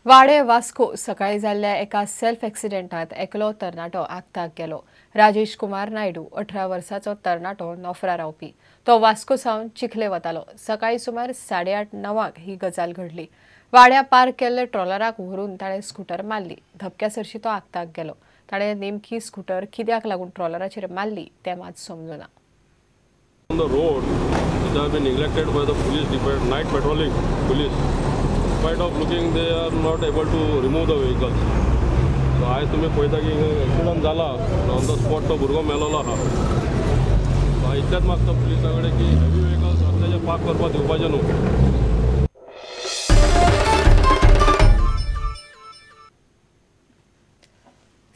वाडे वास्को सकाळी जाल्ल्या एका सेल्फ एक्सिडेंटात एकलो तरणाटो आक्ताक गेलो. राजेश कुमार नायडू 18 वर्साचो तरणाटो नोफरा रावपी. तो वास्को सावन चिखले वतालो. सकाळी सुमार 8:30-9 ही गजाल घडली. वाड्या पार्क केल्ले ट्रॉलराक व्हरून ताणें स्कूटर मारली. धपक्या सरशी तो आक्ताक गेलो. ताणें नेमकी स्कूटर कित्याक लागून ट्रॉलराचेर मारली तें मात समजुना. On the road, which have been neglected by the police department, night patrolling police. In spite of looking, they are not able to remove the vehicles. So आयज तुमी पळयता की एक्सिडंट जाला, ऑन the spot तो भुरगो मेलोलो आहा. So इतलेंच मागता पुलिसां कडेन की हेवी व्हेकल्स रस्त्याचेर पार्क करपाक दिवपाचें न्हू.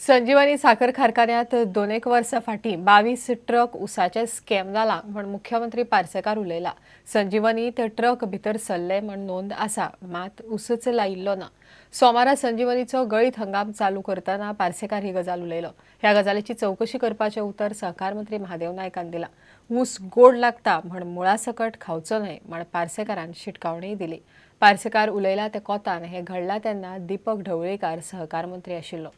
संजीवनी साखर कारखान्यात 2 वर्सां फाटीं 22 ट्रक उसाचे स्कॅम जाला म्हण मुख्यमंत्री पार्सेकार उलयला. संजीवनीत ट्रक भितर सरले म्हण नोंद आसा, मात उसच लायिल्लो ना. सोमारा संजीवनीचो गळीत हंगाम चालू करतना पार्सेकार ही गजाल उलयलो. ह्या गजालीची चवकशी करपाचें उतर सहकार मंत्री महादेव नायकान दिला. ऊस गोड लागता म्हण मुळासकट खावचो न्हय म्हण पार्सेकारान शिटकावणीय दिली. पार्सेकार उलयला ते कोतान हें घडलां तेन्ना दीपक ढवळीकार सहकार मंत्री आशिल्लो.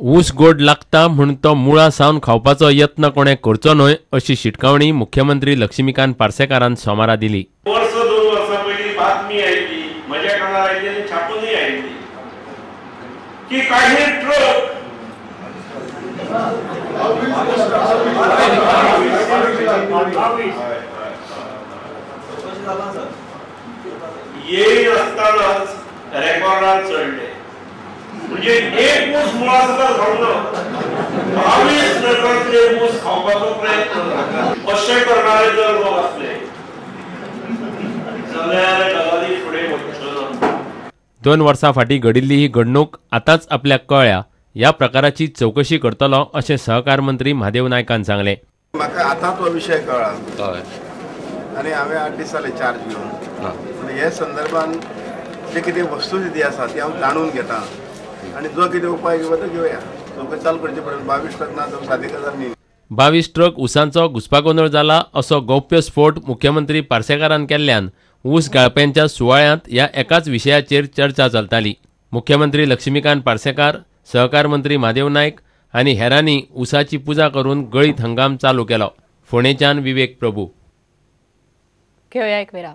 ऊस गोड लागता म्हूण तो मुळा सावन खावपाचो यत्न कोणें करचो न्हय अशी शिटकावणी मुख्यमंत्री लक्ष्मीकांत पार्सेकारान सोमारा दिली. वर्ष 2 वर्सां पयलीं बातमी आयली, म्हज्या कानार आयली आनी छापूनय आयली की काही ट्रक येयनासतनाच रेकॉर्डार चडले. म्हणजे एक ऊस मुळासकट खावना, 22 ट्रकांतले ऊस खावपाचो प्रयत्न जाता. अशें करणारे जर लोक आसले जाल्यार गजाली फुडें वचच्यो ना. 2 वर्सां फाटीं घडिल्ली ही घडणूक आतांच आपल्याक कळ्ळ्या. ह्या प्रकाराची चवकशी करतलो अशें सहकार मंत्री महादेव नायकान सांगलें. म्हाका आतांच हो विशय कळ्ळा आनी हांवें 8 दीस जाले चार्ज घेवन. हे संदर्भान जे कितें वस्तुस्थिती आसा ती हांव जाणून घेता आनी जो कितें उपाय घेवपा तो घेवया. चवकशी चालू करची पडटली. 22 ट्रक ना जावं सादी गजाल न्ही. 22 ट्रक ऊसांचो घुस्पागोंदळ जाला असो गौप्य स्फोट मुख्यमंत्री पार्सेकारान केल्ल्यान ऊस गाळप्यांच्या सुवाळ्यांत ह्या एकाच विशयाचेर चर्चा चलताली. मुख्यमंत्री लक्ष्मीकांत पार्सेकार, सहकार मंत्री महादेव नायक आनी हेरांनी ऊसाची पुजा करून गळीत हंगाम चालू केलो. फोंडेच्यान विवेक प्रभू. घेवया एक विराम.